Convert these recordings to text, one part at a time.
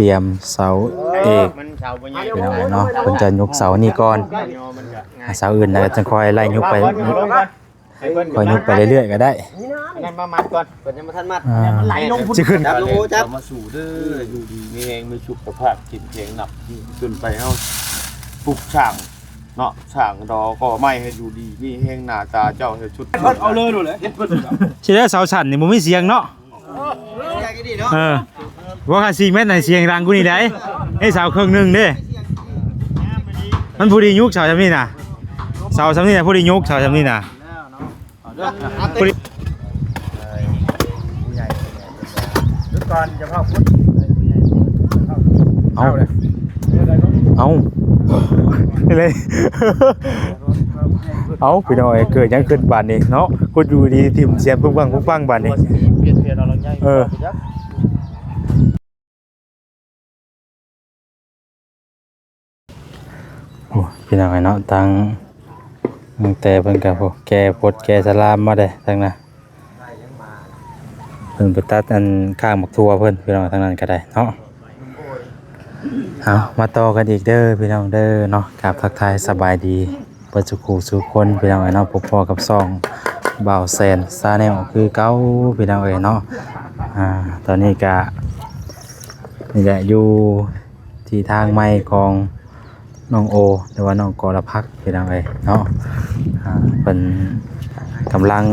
ຕຽມເສົາເອກ ມັນເສົາບໍ່ໃຫຍ່ ພີ່ນ້ອງເນາະ. ເພິ່ນຈະຍົກເສົານີ້ກ່ອນ ເສົາອື່ນແລ້ວຈັ່ງຄ່ອຍໄລ່ຍົກໄປ ຄ່ອຍຍົກໄປເລື້ອຍໆກໍໄດ້. ອັນນັ້ນມາມັດກ່ອນ ເພິ່ນຍັງບໍ່ທັນມັດ ອ່າ ຊິຂຶ້ນ ຈັບ ເອົາມາສູ່ເດີ ຢູ່ດີມີແຮງ ມີສຸຂະພາບເຂັ້ມແຂງ ນັບຂຶ້ນໄປ ເຮົາປຸກສ້າງເນາະ ສ້າງດອກກໍໄມ້ໃຫ້ຢູ່ດີມີແຮງ ໜ້າຕາເຈົ້າໃຫ້ສຸດ ເອົາເລີຍໂລດແຫຼະ ເຮັດເບິດ ຊິໄດ້ເສົາສັ້ນນີ້ບໍ່ມີສຽງເນາະ. ເອີ ວ່າຄັນສີ່ແມັດໃຫ້ສຽງດັງກວ່ານີ້ໄດ໋ ໃຫ້ເສົາເຄິ່ງໜຶ່ງເດ້ ມັນພໍດີຍຸກເສົາຊ່ຳນີ້ນະ ເສົາຊ່ຳນີ້ນະ ພໍດີຍຸກເສົາຊ່ຳນີ້ນະ ພໍດີ. ເອົາ ເອົາ ເອົາ ເອົາ ພີ່ນ້ອງເອີຍ ເກີດຫຍັງຂຶ້ນບາດນີ້ເນາະ ກົດຢູ່ດີຖິ້ມສຽງປຶ້ງປັງປຶ້ງປັງບາດນີ້ ເອີ. ໂອ້ ພີ່ນ້ອງເອີຍເນາະ ຕັ້ງ ຕັ້ງແຕ່ເພິ່ນກໍ ໂອ້ ແກ່ພົດແກ່ສະລາມມາເດ້ ທັງນັ້ນ ເພິ່ນໄປຕັດອັນຂ້າງບັກຖົ່ວເພິ່ນ ພີ່ນ້ອງ ທາງນັ້ນກໍໄດ້ເນາະ. ເອົາ ມາຕໍ່ກັນອີກເດີພີ່ນ້ອງເດີເນາະ ກາບທັກທາຍສະບາຍດີເບິດສູ່ຄູ່ສູ່ຄົນ ພີ່ນ້ອງເອີຍເນາະ. ພົບພໍ້ກັບຊ່ອງບ່າວແສນ Channel ຄືເກົ່າ ພີ່ນ້ອງເອີຍເນາະ. ອ່າ ຕອນນີ້ກະ ນີ້ແຫຼະ ຢູ່ທີ່ທາງໃໝ່ຂອງນ້ອງໂອ ຫຼືວ່ານ້ອງກໍລະພັກ ພີ່ນ້ອງເອີຍເນາະ. ອ່າ ເພິ່ນກຳລັງ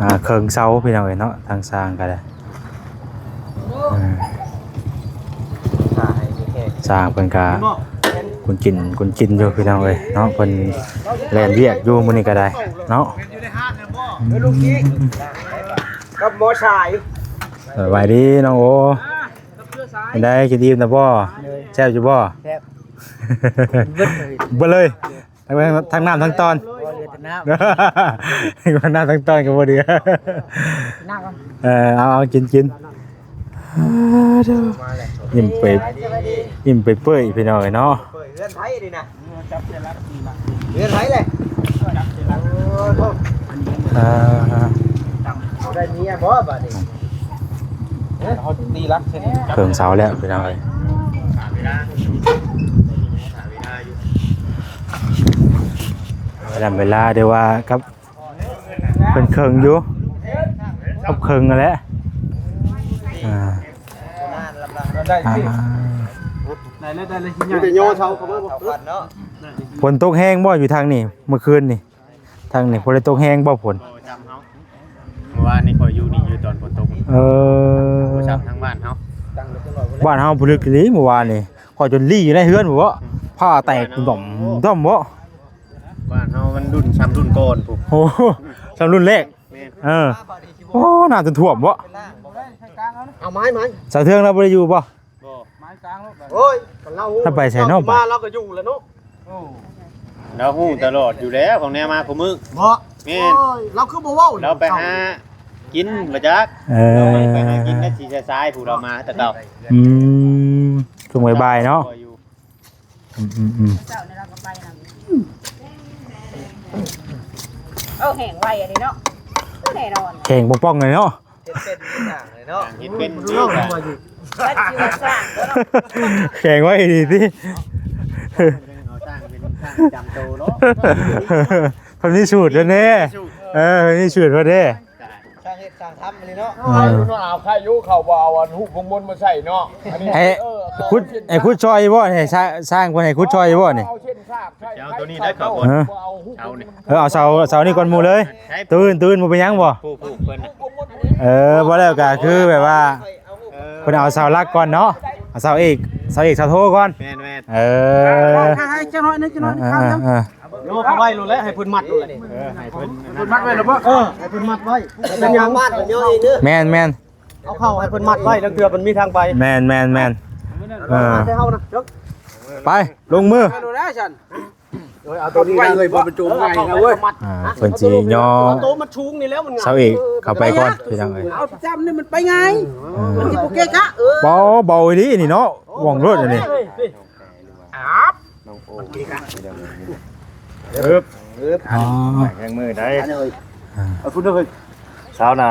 ອ່າ ເຄິ່ງເສົາ ພີ່ນ້ອງເອີຍເນາະ ທາງຊ່າງກໍໄດ້. ເອີ ຊ່າງເພິ່ນກະກຸນກິນ ກຸນກິນຢູ່ ພີ່ນ້ອງເອີຍເນາະ. ເພິ່ນແລ່ນວຽກຢູ່ມື້ນີ້ກໍໄດ້ເນາະ. ກັບໝໍຊາຍ. ສະບາຍດີນ້ອງໂອ. ເປັນໃດ ກິນອີ່ມນະບໍ່? ໂດຍ. ແຊບຢູ່ບໍ່? ແຊບ. ເບິດເລີຍ ເບິດເລີຍ ທັງ ທັງນ້ຳທັງຕອນ ບໍ່ເຫຼືອແຕ່ນ້ຳ ທັງນ້ຳທັງຕອນກໍບໍ່ເຫຼືອ. ນ້ຳກ່ອນ. ເອີ ເອົາ ເອົາ ກິນ ກິນ. ອ່າ ເດີ ມາແລ້ວ ອີ່ມເປີຍ ອີ່ມເປີຍໆ ພີ່ນ້ອງເອີຍເນາະ. ເປີຍເຮືອນໃຜນີ້ນະ? ເຮືອນໃຜແຫຼະ? ເອີ ໄດ້ເມຍບໍ່ບາດນີ້? ເອີ ເຮົາຕີຫຼັກເຊັ່ນ ເຄິ່ງເສົາແລ້ວ ພີ່ນ້ອງເອີຍ. ເວລາ ເວລາ ເດີວ່າກັບ ເພິ່ນເຄິ່ງຢູ່ ກັບເຄິ່ງຫັ້ນແຫຼະ. ອ່າ ໄດ້ ອ່າ ໄດ້ແລ້ວ ໄດ້ແລ້ວ ມີແຕ່ຍໍເສົາເຂົ້າມາ. ຝົນຕົກແຮງບໍ່ຢູ່ທາງນີ້ ມື້ຄືນນີ້? ທາງນີ້ບໍ່ໄດ້ຕົກແຮງບໍ່ຝົນ? ບໍ່ຈຳເຮົາ ເມື່ອວານນີ້ຂ້ອຍຢູ່ນີ້ ຢູ່ຕອນຝົນຕົກ. ເອີ ບໍ່ຈຳທາງບ້ານເຮົາ ບ້ານເຮົາຜູ້ລຶກອີ່ຫຼີ. ເມື່ອວານນີ້ຂ້ອຍຈົນລີ້ຢູ່ໃນເຮືອນພຸ້ນເບາະ ອືມ ຜ້າແຕກດົ່ມໆບໍ່. ບ້ານເຮົາມັນລຸ້ນຊ່ຳລຸ້ນກ່ອນພຸ້ນ. ໂອ້ ຊ່ຳລຸ້ນແລກ. ແມ່ນ. ເອີ ໂອ້ ນ້ຳຈົນຖ້ວມເບາະ. ເອົາໄມ້ ໄມ້ ສາວເທື່ອງລາວບໍ່ໄດ້ຢູ່ບໍ່? ບໍ່. ໂອ້ຍ ຄັນລາວຮູ້ ລາວໄປໃສເນາະ? ມາລາວກໍຢູ່ແລ້ວເນາະ. ໂອ້ ລາວຮູ້ຕະຫຼອດຢູ່ແລ້ວ ຂອງແນວມາຄູ່ມື້. ບໍ່. ແມ່ນ. ໂອ້ຍ ລາວຄືບໍ່ເວົ້າ? ລາວໄປຫາກິນບໍ່ຈັກ. ເອີ ລາວໄປຫາກິນໃນສີຊາຍໆ ຜູ້ລາວມາແຕ່ເກົ່າ. ອືມ ຊ່ວງບ່າຍໆເນາະ. ອືມໆໆ ເຊົ້ານີ້ລາວກໍໄປນຳ. ເອີ ແຫ້ງໄວອັນນີ້ເນາະ ແນ່ນອນ ແຂງປ່ອງໆເລີຍເນາະ. ເຮັດເປັນທຸກຢ່າງເລີຍເນາະ ເຮັດເປັນທຸກຢ່າງ. ແຂງໄວດີຕິ ເອົາຊ່າງເປັນຊ່າງປະຈຳໂຕເນາະ. ເພິ່ນມີສູດເດ້ ເອີ ເພິ່ນມີສູດເພິ່ນເດ້ ຊ່າງເຮັດຊ່າງທຳນີ້ເນາະ. ເອີ ເອົາໃຄຢູ່ ເຂົາບໍ່ເອົາອັນຮູບຂອງມົນມາໃສ່ເນາະ. ໃຫ້ ເອີ ຂຸດ ໃຫ້ຂຸດຊ່ອຍບໍ່? ໃຫ້ຊ່າງ ຊ່າງເພິ່ນໃຫ້ຂຸດຊ່ອຍບໍ່ນີ້? ເອົາໂຕນີ້ໄດ້ເຂົາບໍ່? ເອີ ເອົາເສົາ ເສົານີ້ກ່ອນໝູ່ເລີຍ. ຕື່ນ ຕື່ນ ບໍ່ເປັນຫຍັງບໍ່? ຜູ້ ຜູ້ເພິ່ນນະ. ເອີ ບໍ່ແລ້ວກໍຄືແບບວ່າ ເອີ ເພິ່ນເອົາເສົາຫຼັກກ່ອນເນາະ ເອົາເສົາເອກ ເສົາເອກ ເສົາໂທກ່ອນ. ແມ່ນໆ ເອີ ໃຫ້ຈັກໜ້ອຍໜຶ່ງ ຈັກໜ້ອຍໜຶ່ງ. ເອີ ເອີ ໂຍກເອົາໄວ້ໂລດແຫຼະ ໃຫ້ເພິ່ນມັດໂລດແຫຼະ. ເອີ ໃຫ້ເພິ່ນ ເພິ່ນມັດໄວ້ແລ້ວບໍ່? ເອີ ໃຫ້ເພິ່ນມັດໄວ້. ແມ່ນໆ ເອົາເຂົ້າໃຫ້ເພິ່ນມັດໄວ້ ລາງເທື່ອມັນມີທາງໄປ. ແມ່ນໆໆ ເອີ ໃຫ້ເຮົານະ ໄປ ລົງມື ໄປໂລດແລ້ວຊັ້ນ. ໂອ້ຍ ເອົາໂຕນີ້ນະເອີຍ ບໍ່ມັນໂຈມງ່າຍນະເວີຍ. ອ່າ ເພິ່ນຊິຍໍ ເອົາໂຕມັນສູງນີ້ແລ້ວມັນງ່າຍ ເສົາເອກເຂົ້າໄປກ່ອນ ພີ່ນ້ອງເອີຍ. ເອົາປະຈຳນີ້ມັນໄປງ່າຍ ເອີ ມັນຊິບໍ່ເກະກະ. ເອີ ບໍ່ ເບົາອີ່ຫຼີນີ້ເນາະ ວ່ອງໂລດອັນນີ້. ອາບ ນ້ອງໂອ ເອີບ ເອີບ ອໍ ແຮງມືໄດ໋. ເອົາພຸ້ນເດີ ເອີຍ ສາວໜ້າ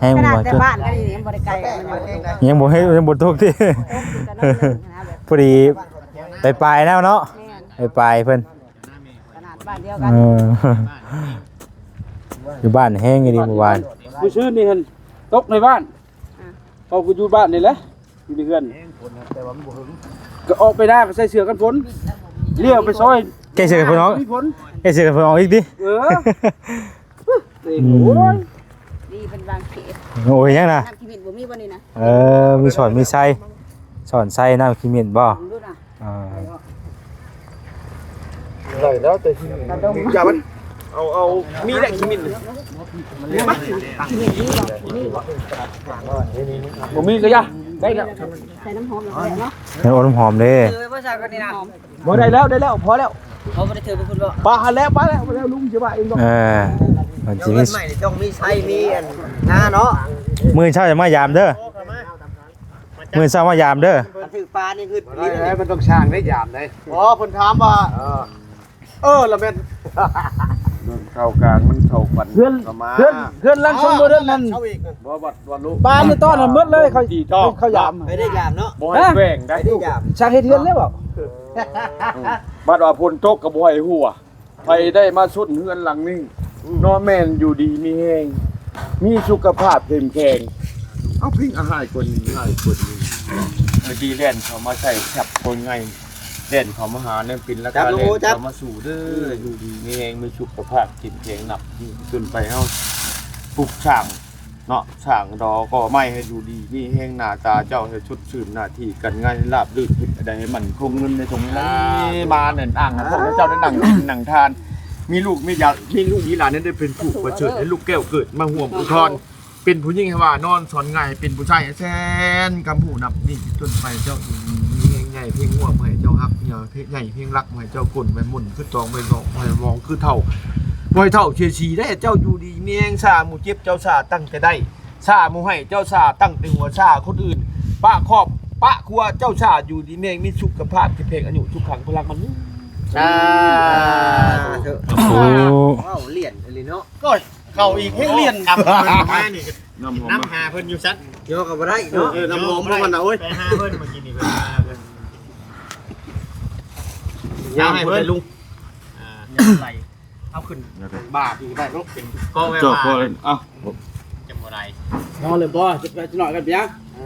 ແຮງ ຂະໜາດແຕ່ບ້ານກໍຍັງບໍ່ໄດ້ໄກ ຍັງບໍ່ເຮັດ ຍັງບໍ່ຕົກຕິ ຕົກຢູ່ກັນໜ້ອຍໜຶ່ງນະ ແບບ ພໍດີປາຍໆແລ້ວເນາະ ແມ່ນ ປາຍໆເພິ່ນ ຂະໜາດບ້ານດຽວກັນ ເອີ ຢູ່ບ້ານແຮງອີ່ຫຼີມື້ວານ ມື້ຊືນນີ້ຫັ້ນຕົກໃນບ້ານ ອ່າ ເພາະກູຢູ່ບ້ານນີ້ແຫຼະ ຢູ່ໃນເຮືອນ ກໍອອກໄປນາກໍໃສ່ເສື້ອກັນຝົນ ລ້ຽວໄປຊອຍ ແກ້ເສື້ອກັນຝົນອອກ ມີຝົນ ແກ້ເສື້ອກັນຝົນອອກອີກຕິ ເອີ ອືມ ໂອ້ຍ ດີເປັນບາງເຂດ ໂອ້ຍ ຫຍັງນະ ນ້ຳຂີ້ເໝັນບໍ່ມີບໍ່ນີ້ນະ ເອີ ມີສອນມີໄຊ ສອນໄຊ ນ້ຳຂີ້ເໝັນບໍ່ ລອງດູນະ ອ່າ ໄດ້ແລ້ວແຕ່ຂີ້ເໝັນ ຢ່າມັນ ເອົາ ເອົາ ມີແຫຼະຂີ້ເໝັນ ບໍ່ມີກໍຢ່າ ໄດ້ແລ້ວ ໃສ່ນ້ຳຫອມແລ້ວເນາະ ໃສ່ນ້ຳຫອມເດ້ ເອີ ບໍ່ໃສ່ກໍນີ້ນະ ບໍ່ ໄດ້ແລ້ວ ໄດ້ແລ້ວ ພໍແລ້ວ ເຂົາບໍ່ໄດ້ຖືໄປພຸ້ນບໍ່ ປະຫັ້ນແຫຼະ ປະແລ້ວ ບໍ່ແລ້ວ ລຸງຊິວ່າເອງດອກ ເອີ ມັນຊິມີ ເຮືອນໃໝ່ນີ້ຕ້ອງມີໄຊ ມີອັນນາເນາະ ມື້ເຊົ້າຈະມາຢາມເດີ ມື້ເຊົ້າມາຢາມເດີ ຄັນຖືກປານີ້ງຶດ ບໍ່ໄດ້ ມັນຕ້ອງສ້າງໄດ້ຢາມໄດ້ ອໍ ເພິ່ນຖາມວ່າ ເອີ ເອີ ລະແມ່ນ ເລື່ອງເຂົ້າກາງມັນເຂົ້າຂວັນ ເຮືອນ ເຂົ້າມາ ເຮືອນ ເຮືອນຫຼັງຊົນບໍ່ເດີນັ້ນ ເຂົ້າອີກ ບໍ່ ວັດ ວັດລຸ ປາໃນຕອນນັ້ນໝົດເລີຍ ເຂົາ ເຂົາຢາມ ໄດ້ຢາມເນາະ ບໍ່ໃຫ້ແຂວງໄດ້ ໄດ້ຢາມ ສ້າງເຮັດເຮືອນແລ້ວບໍ່ ອືມ ບັດວ່າຝົນຕົກກໍບໍ່ໃຫ້ຮົ່ວ ໃຜໄດ້ມາຊົນເຮືອນຫຼັງນີ້ ອືມ ເນາະ ແມ່ນຢູ່ດີມີແຮງ ມີສຸຂະພາບເຂັ້ມແຂງ ເອົາ ພິງອາຫາຍຄົນ ອາຫາຍຄົນ ເອີ ດີແລ່ນເຂົ້າມາໃສ່ແຄັບຄົນໃຫຍ່ ແລ່ນເຂົ້າມາຫາແນວປິ່ນລາຄາ ແລ່ນເຂົ້າມາສູ່ເດີ ຢູ່ດີມີແຮງ ມີສຸຂະພາບເຂັ້ມແຂງ ນັບມື້ເປັນຕົ້ນໄປ ເຮົາປຸກສ້າງ ເນາະ ສ້າງດອກກໍໄມ້ໃຫ້ຢູ່ດີມີແຮງ ໜ້າຕາເຈົ້າໃຫ້ສົດຊື່ນ ໜ້າທີ່ການງານລາບລື່ນ ເຮັດໃດໃຫ້ໝັ້ນຄົງ ເງິນໃນຖົງໄຫຼມາແໜ້ນອ່າງ ໃຫ້ພວກເຈົ້າໄດ້ນັ່ງກິນນັ່ງທານ ມີລູກມີຫຼານ ມີລູກມີຫຼານໃຫ້ໄດ້ເປັນຜູ້ປະເສີດ ໃຫ້ລູກແກ້ວເກີດມາຮ່ວມອວຍພອນ ເປັນຜູ້ຍິງໃຫ້ວ່ານອນສອນງ່າຍ ເປັນຜູ້ຊາຍໃຫ້ແສນກຳຜູ້ ນັບນີ້ເປັນຕົ້ນໄປ ເຈົ້າຢູ່ດີມີແຮງ ໃຫຍ່ພຽງງົວບໍ່ໃຫ້ເຈົ້າຮັບ ເຫຍໃຫຍ່ພຽງລັກບໍ່ໃຫ້ເຈົ້າກົນ ໄວ້ມົນຄືຕອງ ໄວ້ຫຼອກ ໄວ້ມອງຄືເຖົ້າ ບໍ່ໃຫ້ເຖົ້າເສຍສີເດ້ ເຈົ້າຢູ່ດີມີແຮງ ຊ່າໝູ່ເຈັບເຈົ້າຊ່າຕັ້ງແຕ່ໄດ້ ຊ່າໝູ່ໄຫ້ເຈົ້າຊ່າຕັ້ງແຕ່ຫົວ ຊ່າຄົນອື່ນປະຄອບປະຄົວ ເຈົ້າຊ່າຢູ່ດີມີແຮງ ມີສຸຂະພາບເຂັ້ມແຂງ ອາຍຸສຸຂັງພະລັງມັນຍືນ ສາທຸ ໂອ້ ເວົ້າລຽນອີ່ຫຼີເນາະ ໂອ້ຍ ເຂົ້າອີກ ເຮັດລຽນ ນຳມານີ້ ນຳຫອມ ນຳຫາເພິ່ນຢູ່ຊັ້ນ ຍໍກໍບໍ່ໄດ້ເນາະ ເອີ ນຳຫອມເພິ່ນນະ ໂອ້ຍ ໄປຫາເພິ່ນ ເມື່ອກີ້ນີ້ເພິ່ນມາເພິ່ນ ຍາມເພິ່ນ ຍາມເພິ່ນ ລຸງ ອ່າ ຍາມໄຫຼ ເອົາຂຶ້ນບ່າອີກໄດ້ເນາະ ເປັນກໍແບບວ່າ ເຈົ້າກໍ ເອົ້າ ຈັ່ງບໍ່ໄດ້ ນອນເລີຍບໍ່ ຈະໄປໜ້ອຍກັນເປີຍງ ເອີ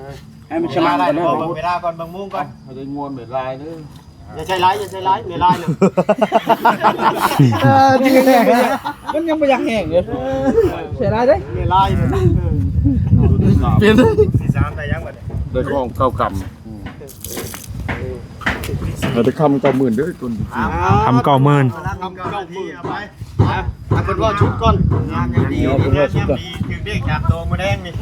ໃຫ້ມັນສະໝັກກັນເນາະ ເບິ່ງເວລາກ່ອນ ເບິ່ງໂມງກ່ອນ ໃຫ້ໄດ້ງົວແມ່ລາຍເດີ ຢ່າໃສ່ຫຼາຍ ຢ່າໃສ່ຫຼາຍ ແມ່ລາຍນະ ເອີ ມັນຍັງບໍ່ຢາກແຫ້ງເດ້ ໃສ່ຫຼາຍເດ້ ແມ່ລາຍນະ ເອີ ປ່ຽນ ສີ່ສາມ ໄດ້ຍັງບັດນີ້ ໄດ້ຂອງເກົ້າກຳ ໃຫ້ໄດ້ຄຳເກົ້າໝື່ນເດີ ຕົ້ນ ຄຳເກົ້າໝື່ນ ຄຳເກົ້າໝື່ນ ເອົາໄປ ໃຫ້ເພິ່ນເວົ້າຊຸດກ່ອນ ງາມດີ ເອົາເພິ່ນເວົ້າຊຸດກ່ອນ ຖືກເດ້ ສາມໂຕມື້ແລງນີ້ ອື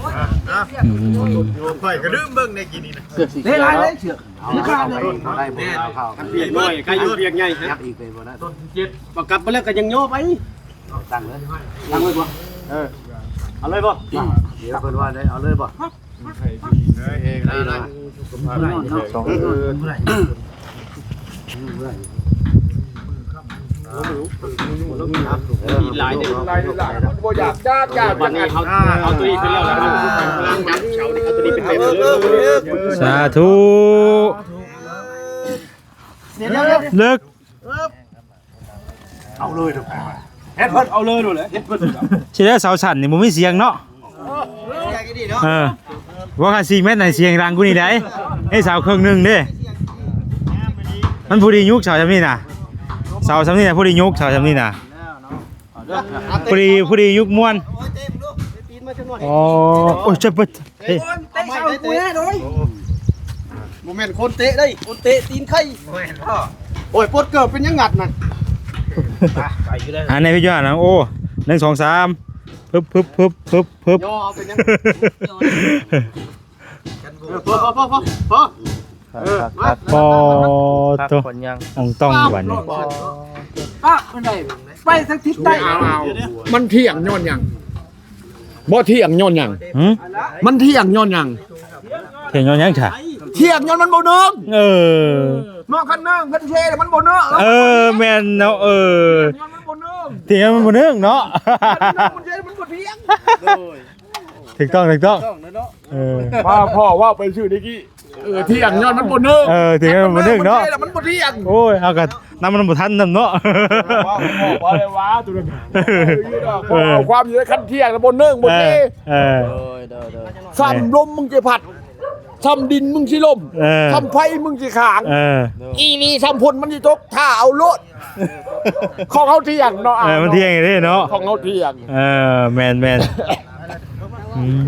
ມ ຂ້ອຍກໍລືມເບິ່ງໃນກີ້ນີ້ນະ ເສື້ອສີ ໄດ້ຫຼາຍເລີຍ ເສື້ອ ເອົາ ເອົາໄປ ບໍ່ໄດ້ ບໍ່ໄດ້ ເອົາ ຄັນວຽກນ້ອຍກໍຢູ່ ວຽກໃຫຍ່ ຍັບອີກໄປບໍ່ໄດ້ ຕົ້ນທີເຈັດ ບໍ່ກັບໄປແລ້ວກໍຍັງຍໍໄປ ຕັ້ງເລີຍ ຕັ້ງເລີຍບໍ່ ເອີ ເອົາເລີຍບໍ່ ດຽວເພິ່ນວ່າໄດ້ ເອົາເລີຍບໍ່ ໃຫ້ດີມີແຮງ ໄດ້ລະ ສຸຂະພາບແຂງ ເອີ ຫຼາຍເດ້ ຫຼາຍ ຫຼາຍ ບໍ່ຢາກ ຢາກ ຢາກ ບັດນີ້ເຮົາ ເອົາຕົວນີ້ຂຶ້ນແລ້ວລະ ເຮົາ ເອົາຕົວນີ້ເປັນແບບ ສາທຸ ເລີກ ເອົາເລີຍ ເຮັດເພິ່ນ ເອົາເລີຍໂລດແຫຼະ ເຮັດເພິ່ນ ຊິໄດ້ເສົາສັ້ນນີ້ບໍ່ມີສຽງເນາະ ເອີ ບໍ່ຄັນສີ່ແມັດໃຫ້ສຽງດັງກວ່ານີ້ໄດ໋ ໃຫ້ເສົາເຄິ່ງໜຶ່ງເດ້ ມັນພໍດີຍຸກເສົາຊ່ຳນີ້ນະ ເສົາຊ່ຳນີ້ນະ ພໍດີຍຸກເສົາຊ່ຳນີ້ນະ ພໍດີ ພໍດີຍຸກມ່ວນ ອໍ ໂອ້ຍ ເຈັບເບິດ ເຕະເສົາກູແນ່ເລີຍ ບໍ່ແມ່ນຄົນເຕະເດ້ ຄົນເຕະຕີນໄຂ່ ບໍ່ແມ່ນບໍ່ ໂອ້ຍ ປົດເກີບເປັນຫຍັງງັດນັ້ນ ໄປຢູ່ເດີ ອັນນີ້ພີ່ຢູ່ຫັ້ນນະ ໂອ້ ໜຶ່ງ ສອງ ສາມ ປຶບ ປຶບ ປຶບ ປຶບ ປຶບ ຍໍເອົາເປັນຫຍັງ ເອີ ພໍ ພໍ ພໍ ພໍ ເອີ ມາ ພໍ ໂຕ ອ່ອງຕ່ອງບັດນີ້ ປາກມັນໄດ້ ໄປທາງທິດໃຕ້ ມັນທ່ຽງຍ້ອນຫຍັງ? ບໍ່ທ່ຽງຍ້ອນຫຍັງ? ຫື? ມັນທ່ຽງຍ້ອນຫຍັງ? ທ່ຽງຍ້ອນຫຍັງຊະ? ທ່ຽງຍ້ອນມັນບໍ່ເນີງ. ເອີ ເນາະ ຄັນເນີງ ຄັນເຊ ມັນບໍ່ເນີງ. ເອີ ແມ່ນເນາະ. ເອີ ທ່ຽງຍ້ອນມັນບໍ່ເນີງ. ທ່ຽງຍ້ອນມັນບໍ່ເນີງເນາະ. ຄັນເນີງມັນເຊ ມັນບໍ່ທ່ຽງ. ໂດຍ. ຖືກຕ້ອງ ຖືກຕ້ອງ ເອີ ວ່າພໍ່ເວົ້າໄປຊື່ນີ້ກີ້ ເອີ ທ່ຽງຍ້ອນມັນບໍ່ເນີງ ເອີ ທ່ຽງຍ້ອນມັນບໍ່ເນີງເນາະ ມັນບໍ່ທ່ຽງ ໂອ້ຍ ເຮົາກໍນຳມັນບໍ່ທັນນຳເນາະ ເວົ້າ ເວົ້າໄດ້ວ່າຕົວນັ້ນ ເອີ ເອົາຄວາມຢູ່ໃນຄັນທ່ຽງແລ້ວບໍ່ເນີງບໍ່ເທ ເອີ ເອີ ໂດຍ ໂດຍ ໂດຍ ສ່ຳລົມມຶງຊິພັດ ສ່ຳດິນມຶງຊິລົ້ມ ເອີ ສ່ຳໄຟມຶງຊິຂາງ ເອີ ອີ່ຫຼີສ່ຳຝົນມັນຊິຕົກ ຖ້າເອົາໂລດ ຂອງເຮົາທ່ຽງເນາະ ເອີ ມັນທ່ຽງເດ້ເນາະ ຂອງເຮົາທ່ຽງ ເອີ ແມ່ນໆ ອືມ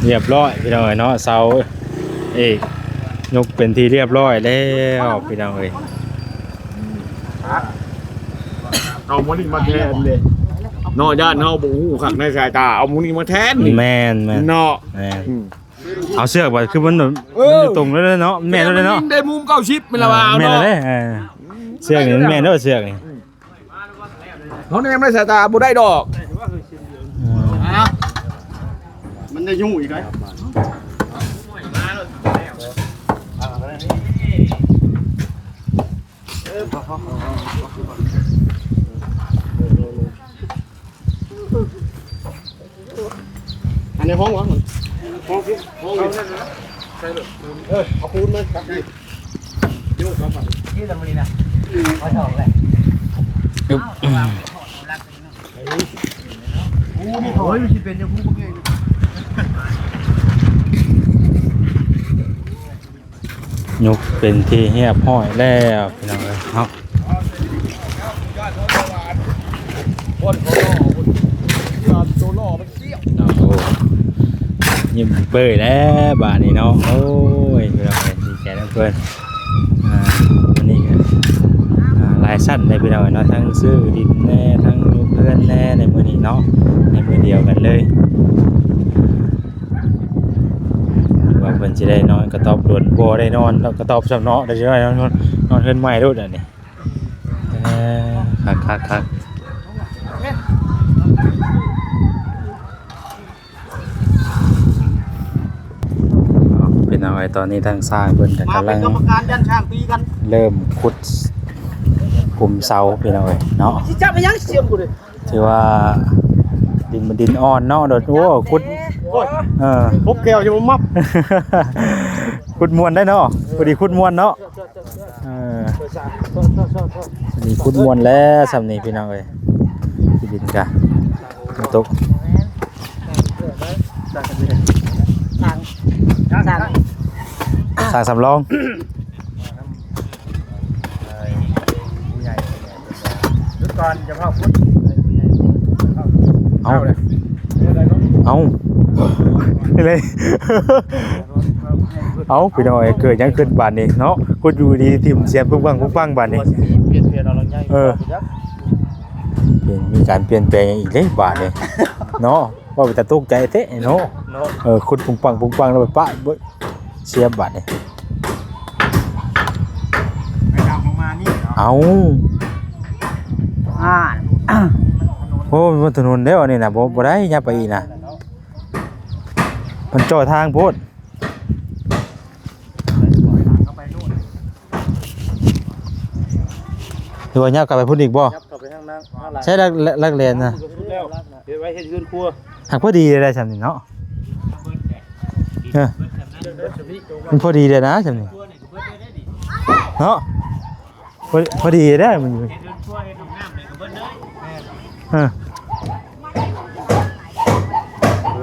ຮຽບຮ້ອຍພີ່ນ້ອງເອີຍເນາະ ເສົາເອກຍົກເປັນທີ່ຮຽບຮ້ອຍແລ້ວພີ່ນ້ອງເອີຍ. ເອົາໝູ່ນີ້ມາແທນເດ້ເນາະ ຢ້ານເຮົາບໍ່ຮູ້ຄັກໃນສາຍຕາ ເອົາໝູ່ນີ້ມາແທນນີ້ ແມ່ນໆ ເນາະ ແມ່ນ ອືມ ເອົາເຊືອກໄປ ຄືມັນ ເອີ ມັນຢູ່ຕົງແລ້ວເນາະ ແມ່ນແລ້ວເນາະ ໄດ້ມຸມເກົ້າສິບແມ່ນລະວ່າ ແມ່ນແລ້ວເດ້ ເຊືອກນີ້ແມ່ນເດ້ ເຊືອກນີ້ ເຮົາແນມໃນສາຍຕາບໍ່ໄດ້ດອກ ເອີ ມັນໄດ້ຢູ່ອີກໄດ໋. ອັນນີ້ຫ້ອງວະ ຫ້ອງ ຫ້ອງນີ້ ເອີ ເອົາປູນມາ ນີ້ລະມື້ນີ້ນະ ເອົາອອກແລ້ວ ໂອ້ຍ ມັນຊິເປັນຈັ່ງຊີ້ ຍົກເປັນທີ່ຮຽບຮ້ອຍແລ້ວພີ່ນ້ອງເອີຍເນາະ. ໂອ້ໂຫ ຍິ້ມເປີຍແລ້ວບາດນີ້ເນາະ. ໂອ້ຍ ພີ່ນ້ອງເອີຍ ດີໃຈນຳເພິ່ນ. ອ່າ ມື້ນີ້ກໍ ອ່າ ຫຼາຍຊັ້ນເດ້ພີ່ນ້ອງເອີຍເນາະ ທັງຊື້ດິນແດ່ ທັງຍົກເຮືອນແດ່ ໃນມື້ນີ້ເນາະ ໃນມື້ດຽວກັນເລີຍ. ວ່າເພິ່ນຊິໄດ້ນອນກະຕອບດົນ ບໍ່ໄດ້ນອນກະຕອບຊ້ຳເນາະ ໄດ້ຊິໄດ້ນອນ ນອນເຮືອນໃໝ່ໂລດອັນນີ້. ເອີ ຄັກໆໆ ເປັນເອົາໄວ້ ຕອນນີ້ທາງຊ່າງເພິ່ນກໍກຳລັງ ເລີ່ມຂຸດຂຸມເສົາ ພີ່ນ້ອງເອີຍເນາະ. ຊິຈັບອີຫຍັງສຽມກູເດ້. ຖືວ່າດິນມັນດິນອ່ອນເນາະ ໂດດ ໂອ້ ຂຸດ ໂອ້ຍ ເອີ ພົບແກ້ວຢູ່ມັບ ຂຸດມ່ວນໄດ໋ເນາະ ພໍດີຂຸດມ່ວນເນາະ ເອີ ພໍດີຂຸດມ່ວນແລ້ວ ສ່ຳນີ້ພີ່ນ້ອງເອີຍ ທີ່ດິນກະຕົກ ສ້າງ ສ້າງ ສ້າງສຳລອງ. ເອົາ ເອົາ ເອົາ ພີ່ນ້ອງເອີຍ ເກີດຫຍັງຂຶ້ນບາດນີ້ເນາະ ຂຸດຢູ່ດີຖິ້ມສຽມປຶ້ງປັງປຶ້ງປັງບາດນີ້ ເອີ ມີການປ່ຽນແປງຫຍັງອີກເດ້ບາດນີ້ເນາະ. ເວົ້າເປັນຕາຕົກໃຈແທ້ເນາະ ເນາະ ເອີ ຂຸດປຸງປັງປຸງປັງແລ້ວໄປປະເບິດ ສຽບບາດນີ້ ໄປດຳອອກມານີ້ເນາະ ເອົາ ອ່າ ໂອ້ ມັນຖະໜົນແລ້ວອັນນີ້ນະ ບໍ່ ບໍ່ໄດ້ ຢ່າໄປອີກນະ ມັນເຈາະທາງໂພດ. ຫຼືວ່າຍັບກັບໄປພຸ້ນອີກບໍ່? ຍັບກັບໄປທາງນັ້ນ ໃຊ້ຫຼັກ ຫຼັກແຫຼນນະ ເຮັດໄວ້ເຮັດເຮືອນຄົວ ຫາກພໍດີໄດ້ຊ່ຳນີ້ເນາະ ເອີ ມັນພໍດີໄດ້ນະຊ່ຳນີ້ເນາະ ພໍ ພໍດີໄດ້ມັນຢູ່ ເອີ.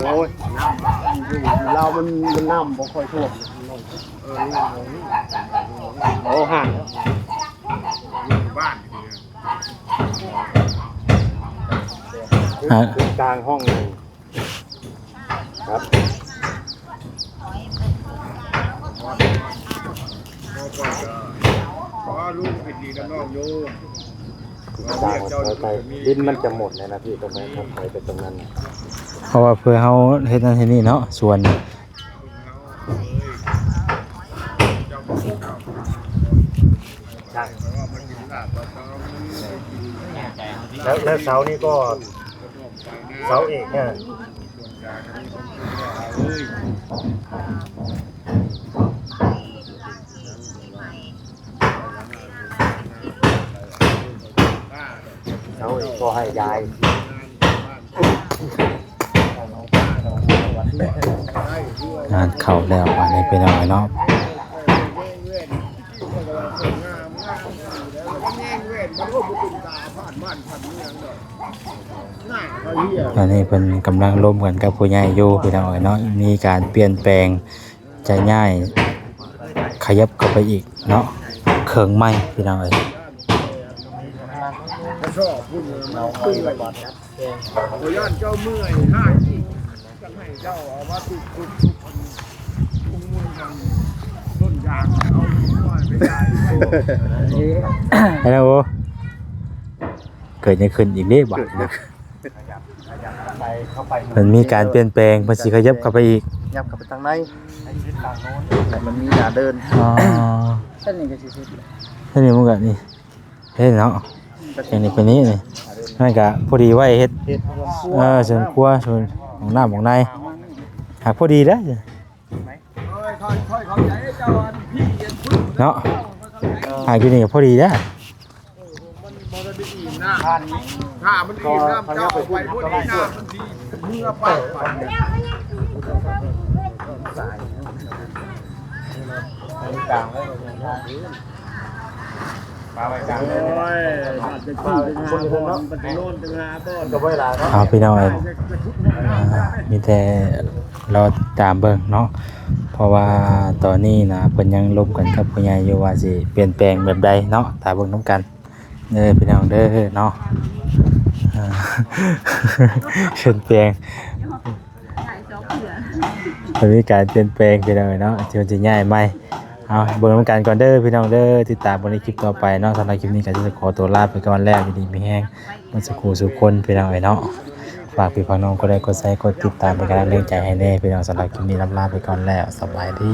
ໂອ້ຍ ນ້ຳຢູ່ລາວມັນ ມັນນ້ຳບໍ່ຄ່ອຍຖ້ວມ ໂອ້ ຫ່າງ ບ້ານ ຫາ ກາງຫ້ອງໜຶ່ງ ຄັບ ດິນມັນຈະໝົດແລ້ວນະພີ່ ຕ້ອງໄປ ຕ້ອງໄປໄປຕົງນັ້ນ ເພາະວ່າເພື່ອເຮົາເຮັດນັ້ນເຮັດນີ້ເນາະ ສວນ ແລ້ວ ແລ້ວເສົານີ້ກໍ ເສົາເອກນະ ເອີຍ. ບໍ່ໃຫ້ຢາຍ. ງານເຂົ້າແລ້ວບາດນີ້ພີ່ນ້ອງເອີຍເນາະ. ຕອນນີ້ເພິ່ນກຳລັງລົມກັນກັບຜູ້ໃຫຍ່ຢູ່ພີ່ນ້ອງເອີຍເນາະ. ມີການປ່ຽນແປງ ຈະຍ້າຍຂະຫຍັບເຂົ້າໄປອີກເນາະ ເຄິ່ງໄມພີ່ນ້ອງເອີຍ. ເຮັດຫຍັງໂອ? ເກີດຫຍັງຂຶ້ນອີກເດ້ບາດນີ້ນະ? ມັນມີການປ່ຽນແປງ ເພິ່ນຊິຂະຫຍັບເຂົ້າໄປອີກ ຂະຫຍັບເຂົ້າໄປທາງໃນ ໃຫ້ມັນມີໜ້າເດີ່ນ. ອໍ ຊັ້ນນີ້ກໍຊິເຮັດ ຊັ້ນນີ້ມັນກໍນີ້ເຮັດເນາະ ອັນນີ້ເປັນນີ້ນີ້ ມັນກໍພໍດີໄວ້ເຮັດ ເຮັດເຮືອນຄົວ ເອີ ເຮືອນຄົວ ສ່ວນຫ້ອງນ້ຳຫ້ອງໃນ ຫາກພໍດີເດ້ ເນາະ ຫາກຢູ່ນີ້ກໍພໍດີເດ້. ມັນບໍ່ໄດ້ອີ່ມນະ ຖ້າມັນອີ່ມນະ ເຈົ້າເອົາໄປບໍ່ໄດ້ນະ ມັນຊິເມືອປາກໄປ. ໂອ້ຍ ອາດຈະຂີ່ໄປຫາບ່ອນ ໄປນອນໄປຫາບ່ອນ ກໍບໍ່ຫຼາຍເນາະ. ເອົາ ພີ່ນ້ອງເອີຍ ອ່າ ມີແຕ່ລໍຕິດຕາມເບິ່ງເນາະ ເພາະວ່າຕອນນີ້ນະ ເພິ່ນຍັງລົມກັນກັບຜູ້ໃຫຍ່ຢູ່ວ່າຊິປ່ຽນແປງແບບໃດເນາະ ຖ້າເບິ່ງນຳກັນ. ເດີພີ່ນ້ອງເດີເນາະ ເອີ ເປັນແປງ ມັນມີການປ່ຽນແປງພີ່ນ້ອງເອີຍເນາະ ທີ່ມັນຊິຍ້າຍໃໝ່. ເອົາ ເບິ່ງນຳກັນກ່ອນເດີພີ່ນ້ອງເດີ ຕິດຕາມເບິ່ງໃນຄລິບຕໍ່ໄປເນາະ. ສຳລັບຄລິບນີ້ກໍຈະຂໍຕົວລາໄປກ່ອນແລ້ວ ຢູ່ດີມີແຮງເບິດສູ່ຜູ້ສູ່ຄົນພີ່ນ້ອງເອີຍເນາະ. ຝາກພີ່ຝາກນ້ອງກົດໄລກົດແຊກົດຕິດຕາມເປັນກຳລັງແຮງໃຈໃຫ້ແດ່ພີ່ນ້ອງ. ສຳລັບຄລິບນີ້ລຳລາໄປກ່ອນແລ້ວ ສະບາຍດີ.